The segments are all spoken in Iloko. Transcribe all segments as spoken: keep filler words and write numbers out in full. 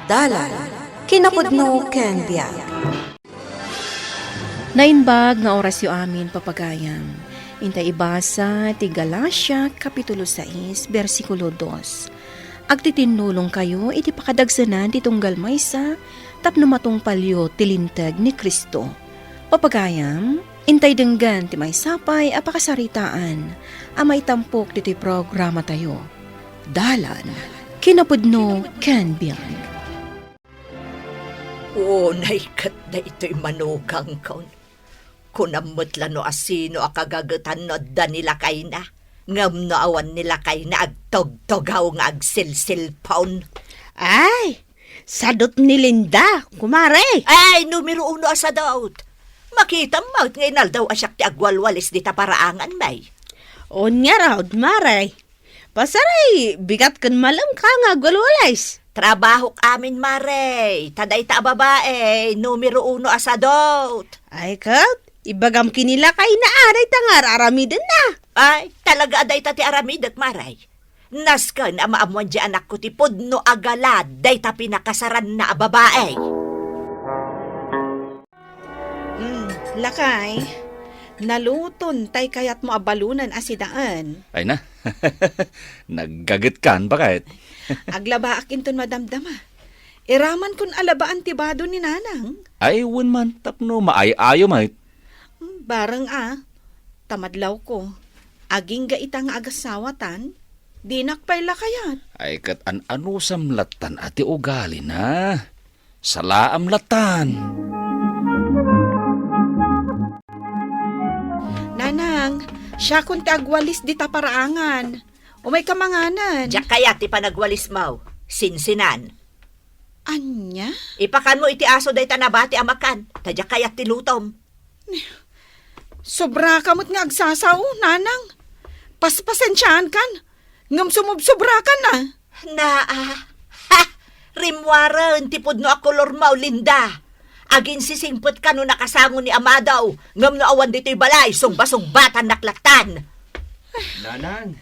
Dalan, kinapudno ken biag. Naimbag nga orasyo amin, papagayam. Intay ibasa ti Galacia, Kapitulo sais, bersikulo dos. Agtitinnulongkayo iti pakadagsenan ti tunggal maysa tapno matungpalyo ti linteg ni Cristo. Papagayam, intay denggen ti maysa pay a pakasaritaan a maitampok ditoy programatayo. Dalan, kinapudno ken biag. Unay ket daytoy manukangkon. Kunam met la no asino a kagagetan no adda ni lakayna, ngem no awan ni lakayna, agtugtugaw nga agsilsilpon. Ay, sadot ni Linda, kumare. Ay, numero uno a sadot. Makitam met nga inaldaw a siak ti agwalwalis dita paraangan, may. On ngarud, mare. Pasaray, bigat ken malem ka nga agwalwalis. Trabahok amin, mare. Ta dayta a babae, numero uno a sadot. Ay, ket, ibagam ken ni lakayna a dayta nga ar-aramidenna. Ay, talaga a dayta ti aramidek, mare. Nasken a maammoan ti anakko ti pudno a galad dayta pinakasaranna a babae. Hmm, lakay, naluton tay kayatmo a balunen a sidaen. Ay na, naggagetkan, baket. Aglabaak inton madamdama. Iramankon a labaan ti bado ni Nanang. Ay, wen man, tapno maay-ayo met. Hmm, bareng a, ta madlawko. Agingga ita nga agasawatan, dinak pay la kayat. Ay, ket an-anusam lattan a ti ugalina. Salaam lattan. Nanang, siakon ti agwalis dita paraangan. Umayka manganen. Diak kayat ti panagwalismo. Sinsinan. Ania? Ipakanmo iti aso dayta nabati a makan, ta diak kayat ti lutom. Sobraka met nga agsasao, Nanang. Paspasensiaankan, ngem sumobsobrakan a. Naa. Ha! Rimmuaren ti pudno a kolormo, Linda. Aginsisingpetka no nakasango ni Amado, ngem no awan ditoy balay, sungba-sungbatannak lattan. Nanang,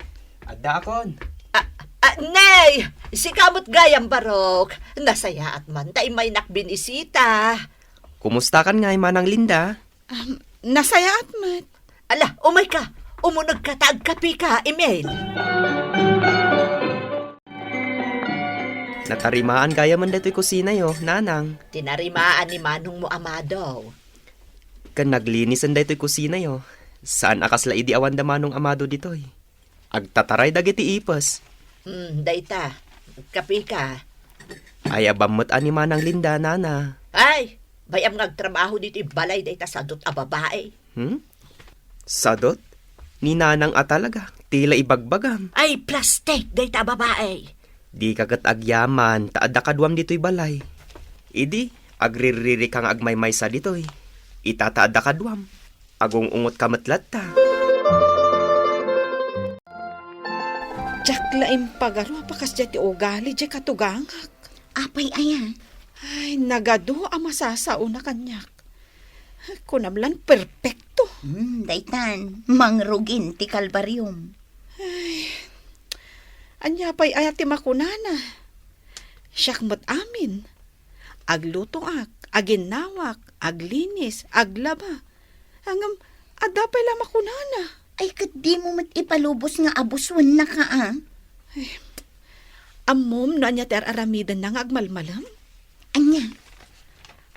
addaakon. Ah, ah, nay! Sika met gayam, Barok. Nasayaat man ta immaynak binisita. Kumustakan ngay, Manang Linda? Um, nasayaat met. Ala, umayka. Umunegka ta agkapeka, Emil. Natarimaan gayamen daytoy kusinayo, Nanang. Tinarimaan ni manongmo, Amado. Ken naglinisen daytoy kusinayo. Saan a kasla idi awan da Manong Amado ditoy. Agtataray dagiti ipes. Hmm, dayta. Kape ka. Ayabam met a ni Manang Linda, Nana. Ay, bay-am nga agtrabaho ditoy balay dayta sadot a babae. Hmm? Sadot? Ni Nanang a talaga, ti la ibagbagam. Ay, plastik dayta a babae. Dika ket agyaman, ta adda kaduam ditoy balay. Idi, agririri ka nga agmaymaysa ditoy. Ita ta adda kaduam. Agung-ungot ka met latta. Diak la impagaru a pakasdiay ti ugali diay katugangak. Apay aya? Ay, nagadu a masasaona kaniak. Kunam lan perpekto. Hmm, daytan, mangrugin ti kalbariom. Ay, ania pay aya ti makunana? Siak met amin. Aglutoak, aginnawak, aglinis, aglaba. Ngem, adda pay la makunana. Ay, ket dimo met ipalubos nga abuswennaka, a? Ay, ammom no ania ti ar-aramidenna nga agmalmalem? Ania?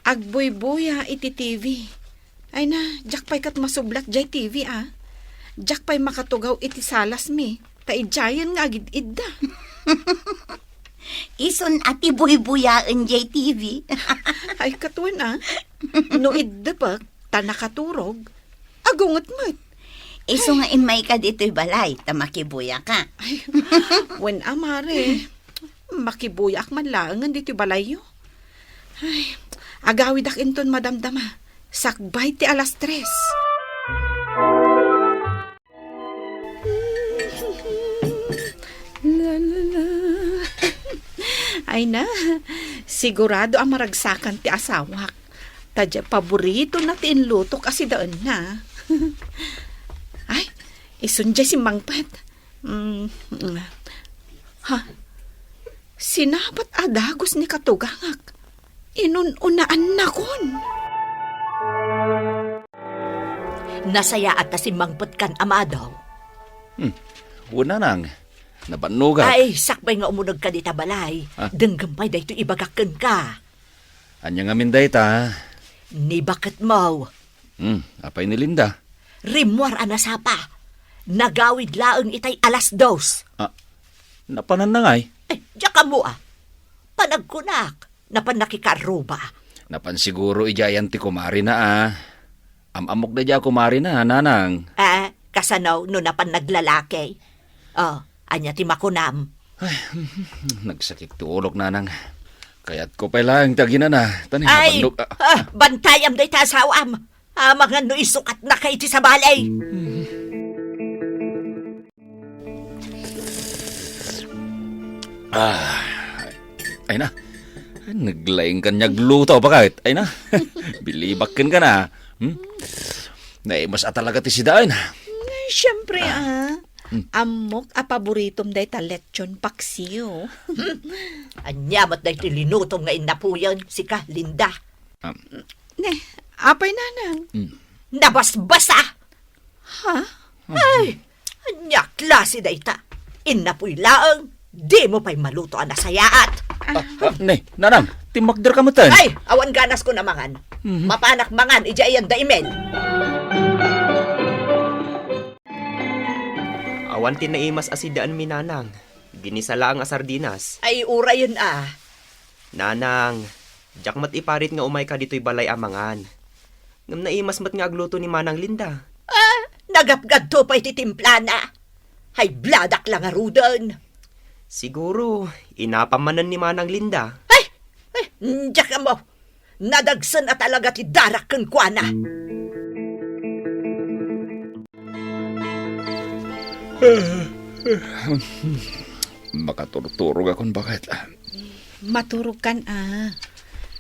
Agbuybuya iti T V. Ay na, diak pay ket masublat diay T V, a. Diak pay makatugaw iti salasmi, ta idiayen nga agid-idda. Isun a ti buybuyaen diay T V. Ay, ket wen, a. No iddepek, ta nakaturog, agunget met. Isu nga immayka ditoy balay, ta makibuyaka. Ay, wen a, mare. Makibuyaak man laengen ditoy balayyo. Ay, agawidak inton madamdama. Sakbay ti alas tres. La, la, la. Ay na, sigurado a maragsakan ti asawak. Ta diay paboritona ti inlutok a sidaenna. Ay, isun diay simmangpet. Mm, mm. Ha? Sinabat a dagus ni katugangak. Inun-unaannakon. Nasayaat ta simmangpetkan, Amado. Hmm. Wen, nanang. Nabannogak. Ay, sakbay nga umunegka dita balay. Ah. Denggem pay daytoy ibagak kenka. Ania ngamin dayta? Ni baketmo. Hmm, apay ni Linda? Rimmuar a nasapa. Nagawid laeng itay alas dos. Ah, napananna ngay? Eh, diak ammo a. Panagkunak, napan nakikarruba. Napan siguro idiay ayan ti kumarina a. Am-ammok daydiay a kumarina, nanang. Eh, kasano no napan naglalaki? Oh, ania ti makunam? Ay, nagsakit ti ulok, nanang. Kayatko pay laeng ti aginana. Tani, ay, nabannok, ah, ah, bantayam dayta asawam. Amangan no isukatnaka iti sabali. Ah, ay na. Naglaing kaniak luto, bakit? Ay na. Bilibak kenka na. Hmm? Naimas a talaga ti sidaen. Ay, siyempre, ah. Ah. Hmm. Ammok a paboritom dayta lechon paksiw. Ania met daytoy linutom nga innapuyen, sika, Linda? Ah. Ne, apay, nanang? Hmm. Nabasbasa! Ha? Ay, ania klase dayta? Innapuy laeng, dimo pay maluto a nasayaat. Ah, ah, ne, nanang, timmakderka metten. Ay, awan ganasko a mangan. Mhm. Mapanak mangan idiay ayan da Emil. Awan ti naimas a sidaenmi, nanang. Ginisa laeng a sardinas. Ay, urayen a. Nanang, diak met iparit nga umayka ditoy balay a mangan. Ngem naimas met nga agluto ni Manang Linda. Ah, nagapgadto pay ti timplana. Hay bladak la ngaruden. Siguro, inapam manen ni Manang Linda. Ay! Ay, diak ammo. Nadagsen a talaga ti darak kenkuana. Makaturturogakon, baket. Maturogkan a.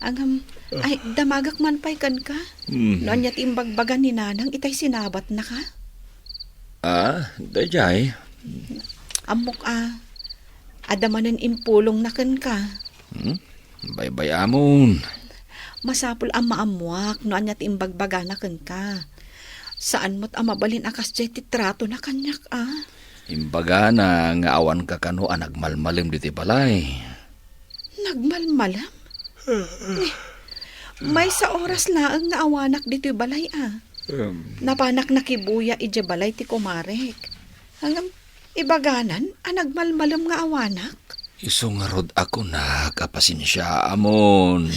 Ngem, ay, damagak man pay kenka. Hmm. No ania ti imbagbaga ni Nanang itay sinabatnaka? Ah, daydiay. Ammok a, adda manen impulongna kenka. Hmm? Baybay-amon. Masapul a maammoak no ania ti imbagbagana kenka. Saan met a mabalin a kasdiay ti tratona kaniak a. Imbagana nga awan kakano a nagmalmalem ditoy balay. Nagmalmalem? Ni, maysa oras laeng nga awanak ditoy balay a. Em. Napanak nakibuya idiay balay ti kumarek. Ngem, ibaganan a nagmalmalem nga awanak? Isu ngarud a kunak a pasensiaamon.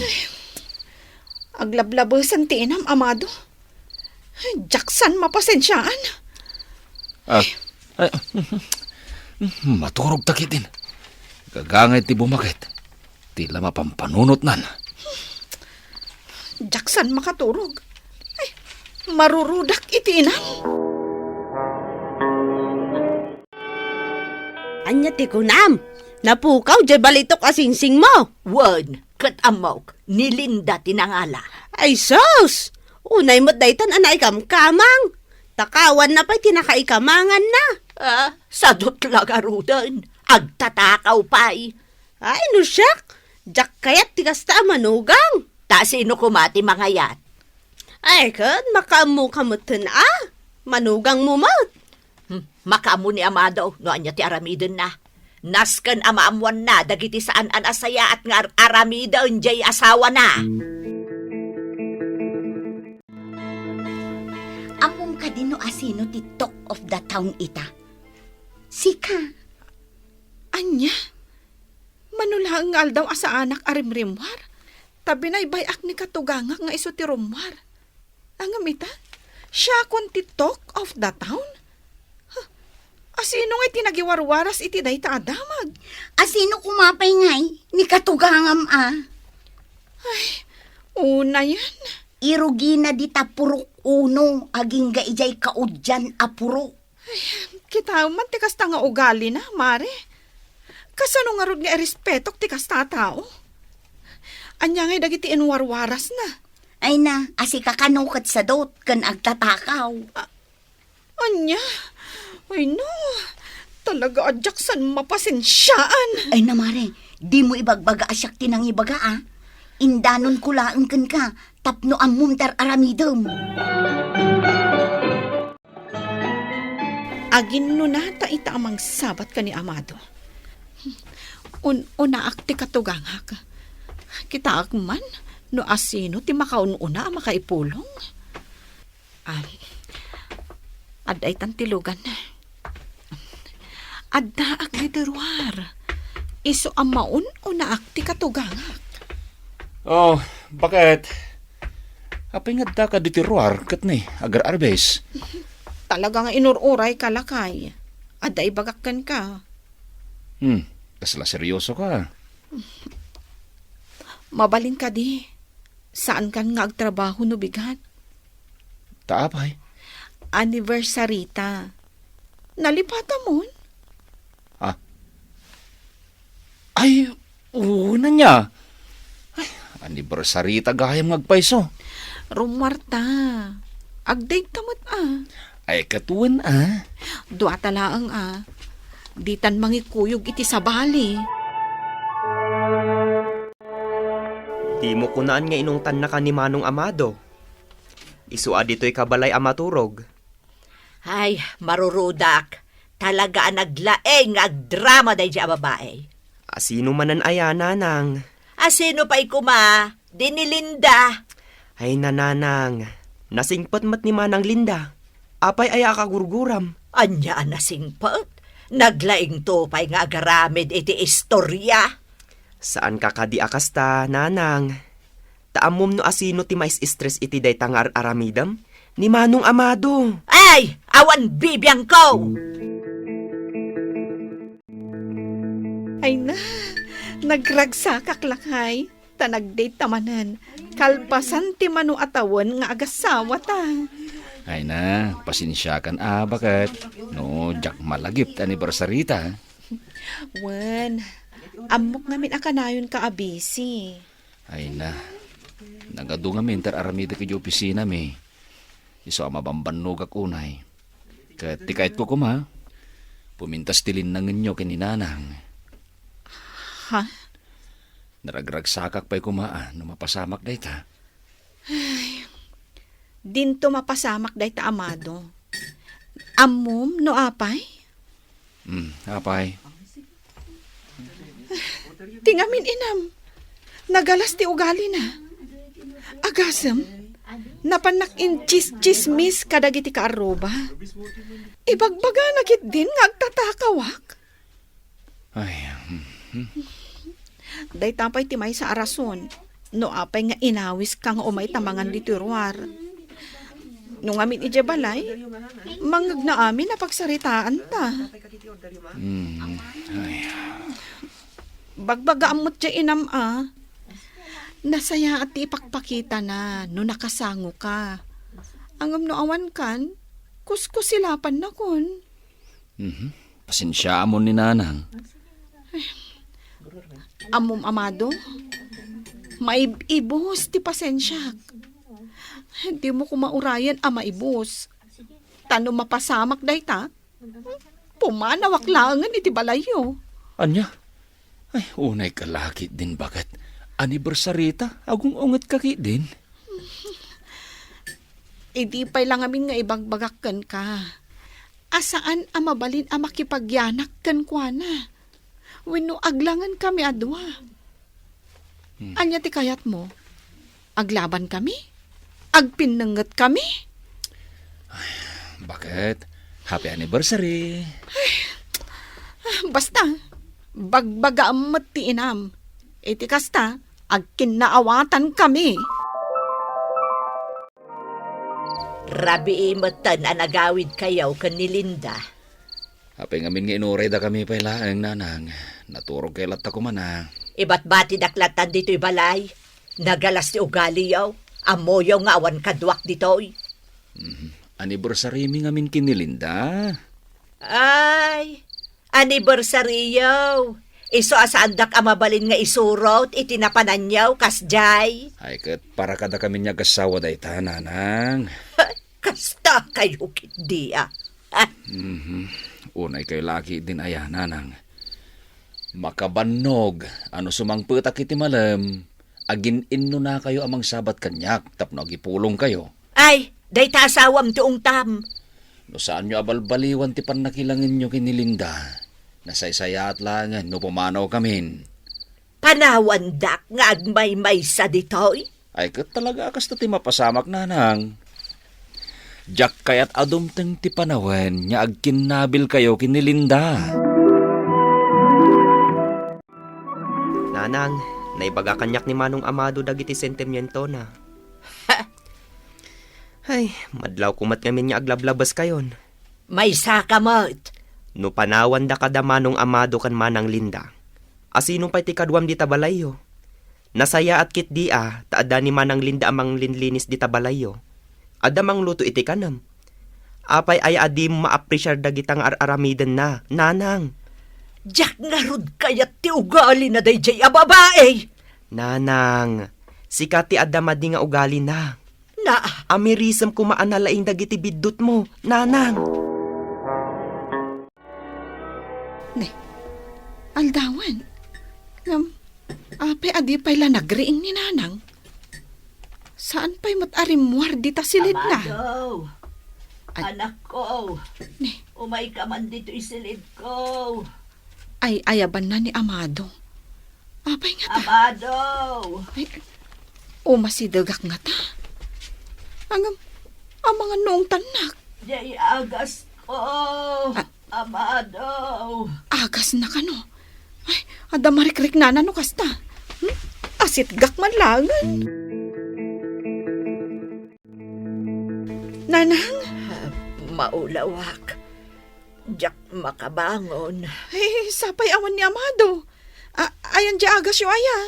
Aglablabesen ti inam, Amado. Diak saan mapasensiaan. Ah, ay, maturog ta ketdin. Gagangay ti bumaket. Ti la mapampanunotnan. Diak saan makaturog. Ay, marurudak iti inam. Ania ti kunam? Napukaw diay balitok a singsingmo? Wen, ket ammok, ni Linda ti nangala. Ay sus! Unay met daytan a naikamkamang. Takawanna pay ti nakaikamanganna. Ah, sadut la ngaruden. Agtatakaw pay. Ay, no siak, diak kayat ti kasta a manugang. Ta sino koma ti mangayat? Ay, ket makaammoka metten a. Manugangmo met. Hmm, makaammo ni Amado no ania ti aramidenna. Nasken a maammoanna dagiti saan a nasayaat nga ar-, aramiden diay asawana. Ammom kadi no asino ti talk of the town ita? Sika. Ania? Mano laeng nga aldaw a saanak a rimrimmuar? Ta binaybay-ak ni katugangak nga isu ti rummuar. Ngem ita, siakon ti talk of the town? Huh, asino ngay ti nagiwarwaras iti dayta a damag? Asino koma pay ngay ni katugangam a? Ay, unayen. Irugina dita purok uno agingga idiay kaudian a purok. Ay, kitaem man ti kasta nga ugalina, Mare. Kasano ngarud nga irespetok ti kasta a tao? Ania ngay dagiti inwarwarasna? Ay na, a sika kano ket sadut ken agtatakaw. A-, ania? Ay no, talaga a diak saan mapasensiaan. Ay na, Mare, Dimo ibagbaga a siak ti nangibaga, a. Indanonko laeng kenka tapno ammom ti ar-aramidem. Aginnunata ita a mangsabat ken ni Amado. Un-unaak ti katugangak. Kitaak man no asino ti makaun-una a makaipulong. Ah, adda itan ti lugan. Addaak ditoy ruar. Isu a maun-unaak ti katugangak. Oh, baket? Apay nga addaka ditoy ruar ket ni, agar-arbes? Talaga nga inur-urayka, lakay. Adda ibagak kenka. Hmm, kasla seryosoka. Mabalin kadi, saankan nga agtrabaho no bigat? Ta apay? Anniversary ta. Nalipatamon? Ah. Ay, una niya. Ay, anniversary ta gayam nga agpayso. Rummuarta. Ag-date ta met, a. Ay, ket wen, a. Dua ta laeng, a. Ditan mangikuyog iti sabali. Dimo kunaan nga inungtannaka ni Manong Amado. Isu a ditoy kabalay a maturog. Ay, marurudak. Talaga a naglaeng nga agdrama daydiay a babai. Asino manen aya, nanang? Asino pay koma? Di ni Linda. Ay, nanang. Nasingpet met ni Manang Linda. Apay aya a kagurguram? Ania a nasingpet? Naglaengto pay nga agaramid iti istorya. Saanka kadi a kasta, nanang. Ta ammom no asino ti mais-stress iti dayta nga ar-aramidem? Ni Manong Amado. Ay! Awan bibiangko! Ay na, nagragsakak, lakay, ta nag-date ta manen. Kalpasan ti mano a tawen nga agasawata. Ay na, pasensiakan a, baket. No, diak malagip ti anniversary ta. Wen, ammok ngamin a kanayonka a busy. Ay na, nagadu ngamin ti ar-aramidek iti opisinami. Isu a mabambannogak unay. Ket ti kayatko koma, pumintas ti linnangenyo ken ni Nanang. Ha? Naragragsakak pay koma a no mapasamak dayta. Ay, dinto mapasamak dayta, Amado. Ammom no apay? Hmm, apay? Ti ngamin inam, nagalas ti ugalina. Agasem, napannak inchis-chismis kadagiti kaarruba. Ibagbagana ketdin nga agtatakawak. Ay, hmm, hmm. Dayta pay ti maysa a rason no apay nga inawiska nga umay ta mangan ditoy ruar. No ngamin idiay balay, mangngegna amin a pagsaritaanta. Hmm, ay. Bagbagaam met diay inam a. Nasayaat ti ipakpakitana no nakasangoka. Ngem no awankan, kuskusilapannakon. Mhm. Pasensiaamon ni Nanang. Ammom, Amado, maib-ibus ti pasensiak. Dimo koma urayen a maibus. Ta no mapasamak dayta, pumanawak laengen iti balayyo. Ania? Ay, unayka la ketdin, baket. Anniversary ta, agung-ungetka ketdin. Idi pay la ngamin nga ibagbagak kenka a saan a mabalin a makipagyanak kenkuana wenno aglangenkami a dua. Hmm. Ania ti kayatmo? Aglabankami? Agpinnengetkami? Ay, baket? Happy anniversary! Basta, bagbagaam met ti inam. Iti kasta, agkinnaawatankami. Rabii metten a nagawidkayo ken ni Linda. Apay ngamin nga inuraydakami pay laeng, Nanang. Naturogkay latta koma a. Ibatbatidak lattan ditoy balay. Nagalas ti ugaliyo. Ammoyo nga awan kaduak ditoy. Mhm. Anniversary mi ngamin ken ni Linda. Ay, anniversaryo. Isu a saandak a mabalin nga isurot iti napananyo, kasdiay. Ay, ket para kadakami nga agassawa dayta, Nanang. Kasta kayo ketdi a. Mhm. Unay kayo la ketdin aya, Nanang. Makabannog a no sumangpetak iti malem, agin-innonakayo a mangsabat kaniak tapno agipulongkayo. Ay, dayta asawam ti ungtam. No saanyo a balbaliwan ti pannakilangenyo ken ni Linda, nasaysayaat laengen no pumanawkamin. Panawandak nga agmaymaysa ditoy? Ay, ket talaga a kasta ti mapasamak, Nanang. Diak kayat a dumteng ti panawen nga agkinnabilkayo ken ni Linda. Nanang, naibaga kaniak ni Manong Amado dagiti sentimientona. Ay, madlawko met ngamin nga aglablabaskayon. Maysaka met. No panawanda kada Manong Amado ken Manang Linda, asino pay ti kaduam dita balayyo? Nasayaat ketdi a ta adda ni Manang Linda a manglinlinis dita balayyo. Adda mangluto iti kanem. Apay aya a dimo maapresiar dagita nga ar-aramidenna, Nanang? Diak ngarud kayat ti ugalina daydiay a babai! Nanang, sika ti adda madi nga ugalina. Na. Amirisem koma a nalaing dagiti biddutmo, Nanang. Ne, aldawan. Ngem, apay a di pay la nagriing ni Nanang? Saan pay met a rimmuar dita silidna? Amado! Ay. Anakko! Ne. Umayka man ditoy silidko! Ay, ayabanna ni Amado. Apay ngata? Amado! Ay, umasidegak ngata. Ngem, amangan no ungtannak. Diay agasko. Ah. Amado. Agasna kano? Ay, adda marikriknana no kasta. Hmm? Asitgak man laengen. Nanang? Ah, maulawak. Diak makabangon. Eh, sapay awan ni Amado. A-, ayan diay agasyo aya?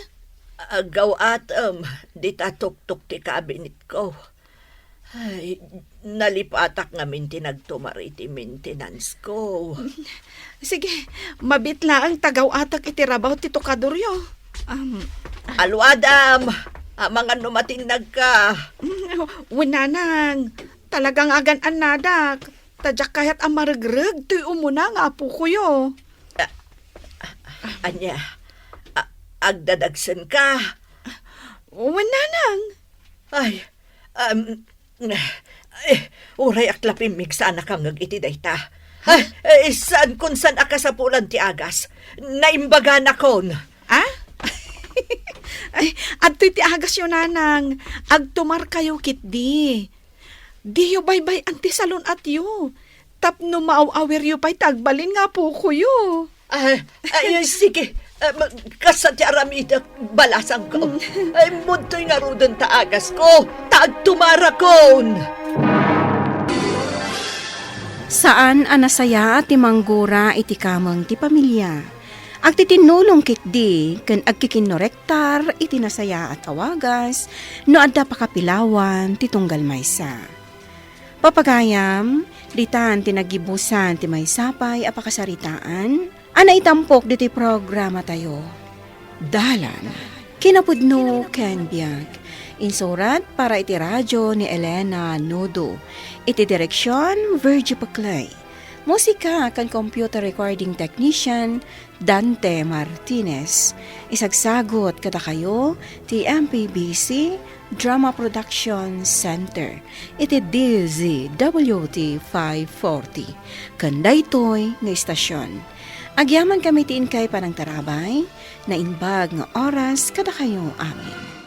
Aggaw-atem, dita tuktok ti kabinetko. Ay, nalipatak ngamin ti nagtumar iti maintenance ko. Sige, mabiit laeng ta gaw-atak iti rabaw ti tukadoryo. Um, Aluadam, amangan no matinnagka. Wen, Nanang, talagang agan-annadak. Ta diak kayat a maregreg toy umuna nga apokoyo. Ah, ania? A-, agdadagsenka? Wen, Nanang. Ay, um, eh, uray ak la pimmigsa a nakangngeg iti dayta. Ay, eh, saan kun saan a kasapulan ti agas? Naimbaganakon. Ah? Ay, adtoy ti agasyo, Nanang. Agtumarkayo ketdi. Diyo baybay-an ti salun-atyo tapno maaw-awiryo pay ti agbalin nga apokoyo. Ah, ay, sige. Ah, ma-, kasta ti aramidek, balasangko. Mm. Ay, immudtoy ngaruden ta agasko, ta agtumarakon. Saan a nasayaat ti manggura iti kameng ti pamilia. Agtitinnulong ketdi ken agkikinnurektar iti nasayaat a wagas no adda pakapilawan ti tunggal maysa. Papagayam, ditan ti naggibusan ti maysa pay a pakasaritaan a naitampok ditoy programatayo. Dalan, kinapudno ken biag. Insurat para iti radio ni Elena Nudo. Iti direksyon, Virgie Peclay. Musika ken computer recording technician, Dante Martinez. Isagsagut kadakayo ti M P B C Drama Production Center iti D Z W T five forty ken daytoy nga istasyon. Agyamankami ti inkay panangtarabay, naimbag nga oras kadakayo amin.